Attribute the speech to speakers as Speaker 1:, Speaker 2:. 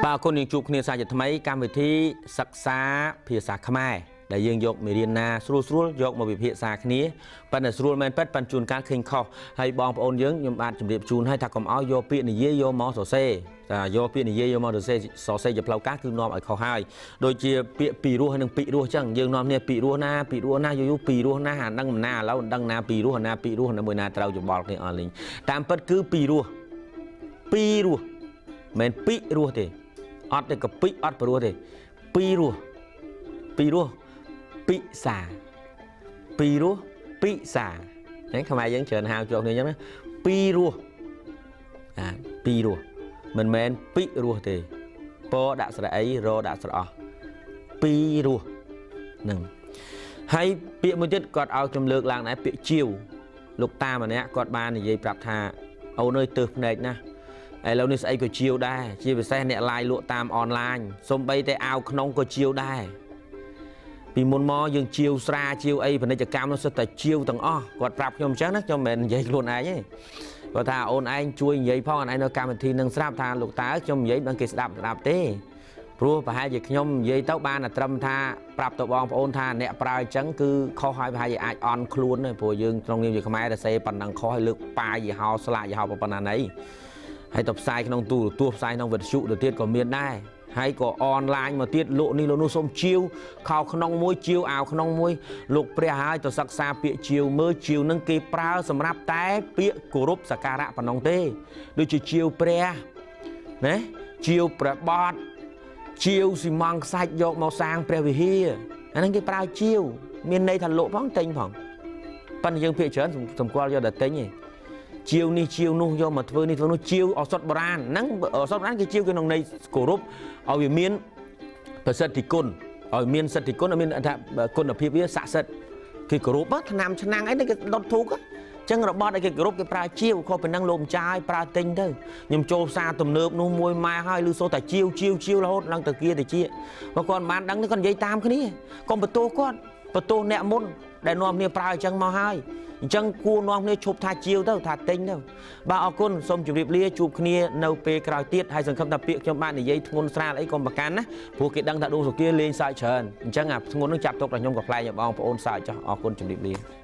Speaker 1: បាទអរគុណយើងជួបគ្នាសាជាថ្មីកម្មវិធីសិក្សាភាសាខ្មែរដែលយើងយកមេរៀនណាស្រួលស្រួលយកមកវិភាសាគ្នាប៉ុន្តែស្រួលមែនពិតប៉ុន្តែជួនកាលឃើញខុសហើយបងប្អូនយើងខ្ញុំបាទជម្រាបជូនឲ្យថាកុំឲ្យយកពាក្យនិយាយយកមកសរសេរតែយកពាក្យនិយាយយកមកសរសេរសរសេរជាផ្លូវការគឺនាំឲ្យខុសហើយដូចជាពាក្យពីរោះហើយនិងពីរោះអញ្ចឹងយើងនាំគ្នាពីរោះណាពីរោះណាយូរយូរពីរោះណាអាដឹងមិនណាឥឡូវមិនដឹងណាពីរោះអាណាពីរោះណាមួយណាត្រូវច្បល់គ្នាអស់លេងតាមពិតគឺពីរោះពីរោះមិនមែនពីរោះទេ អត់ទេកពិអត់ព្រោះទេពីរោះពីរោះពិសាពីរោះពិសាហ្នឹងខ្មែរយើងច្រើនហៅជាប់គ្នាអញ្ចឹងណាពីរោះអាពីរោះមិនមែនពិរោះទេពដាក់ស្រៈអីរដាក់ស្រៈអស់ពីរោះហ្នឹងហើយពាក្យមួយទៀតគាត់ឲ្យខ្ញុំលើកឡើងដែរពាក្យជាវលោកតាម្នាក់គាត់បាននិយាយប្រាប់ថាអូនអើយទើសភ្នែកណាស់ ឥឡូវនេះស្អីក៏ជាវដែរជាពិសេសអ្នកឡាយលក់តាមអនឡាញសំបីតែអាវក្នុងក៏ជាវដែរពីមុនមកយើងជាវស្រាជាវអីពាណិជ្ជកម្មនោះសុទ្ធតែជាវទាំងអស់គាត់ប្រាប់ខ្ញុំអញ្ចឹងណាខ្ញុំមិនមែននិយាយខ្លួនឯងទេគាត់ថាអូនឯងជួយនិយាយផងអូនឯងនៅកម្មវិធីនឹងស្រាប់ថាលោកតាខ្ញុំនិយាយមិនដឹងគេស្ដាប់ស្ដាប់ទេព្រោះប្រហែលជាខ្ញុំនិយាយទៅបានតែត្រឹមថាប្រាប់ទៅបងប្អូនថាអ្នកប្រើអញ្ចឹងគឺខុសហើយប្រហែលជាអាចអន់ខ្លួនទេព្រោះយើងក្នុងនាមជាខ្មែរតែសេប៉ុណ្ណឹងខុសហើយលើកប៉ាយយីហោស្លាកយីហោប៉ុណ្ណាណី ហើយទៅផ្សាយក្នុងទូរទស្សន៍ផ្សាយក្នុងវិទ្យុទៅទៀតក៏មានដែរហើយក៏អនឡាញមកទៀតលក់នេះលក់នោះសុំជាវខោក្នុងមួយជាវអាវក្នុងមួយលោកព្រះហើយទៅសិក្សាពាក្យជាវមើលជាវនឹងគេប្រើសម្រាប់តែពាក្យគោរពសក្ការៈប៉ុណ្ណឹងទេដូចជាជាវព្រះណាជាវព្រះបតជាវស៊ីម៉ងខ្សាច់យកមកសាងព្រះវិហារអាហ្នឹងគេប្រើជាវមានន័យថាលក់ផងទិញផងប៉ុន្តែយើងភាគច្រើនសម្គាល់យកតែទិញឯង ជាវនេះជាវនោះយកមកធ្វើនេះធ្វើនោះជាវឱសថបុរាណហ្នឹងឱសថបុរាណគេជាវគេក្នុងន័យគោរពឲ្យវាមានប្រសិទ្ធិគុណឲ្យមានសិទ្ធិគុណឲ្យមានថាគុណភាពវាស័ក្តិសិទ្ធិគេគោរពឆ្នាំឆ្នាំងអីនេះគេដុតធូបចឹងរបត់ឲ្យគេគោរពគេប្រើជាវខុសពីនឹងលោកម្ចាយប្រើទិញទៅខ្ញុំចូលផ្សារទំនើបនោះមួយម៉ែហើយឮសូរតែជាវជាវជាវរហូតឡើងទៅគាទៅជាបើគាត់មិនបានដឹងទេគាត់និយាយតាមគ្នាកុំបន្ទោសគាត់បន្ទោសអ្នកមុនដែលនាំគ្នាប្រើអញ្ចឹងមកហើយអញ្ចឹងគួរនាំគ្នាឈប់ថាជាវទៅថាទិញទៅបាទអរគុណសូមជម្រាបលាជួបគ្នានៅពេលក្រោយទៀតហើយសង្ឃឹមថាពាក្យខ្ញុំបាទនិយាយធ្ងន់ស្រាលអីកុំប្រកាន់ណាព្រោះគេដឹងថាដួងសុគាលេងសើចច្រើនអញ្ចឹងអាធ្ងន់នឹងចាប់ទុកដល់ខ្ញុំក៏ប្លែកឲ្យបងប្អូនសើចចោះអរគុណជម្រាបលា។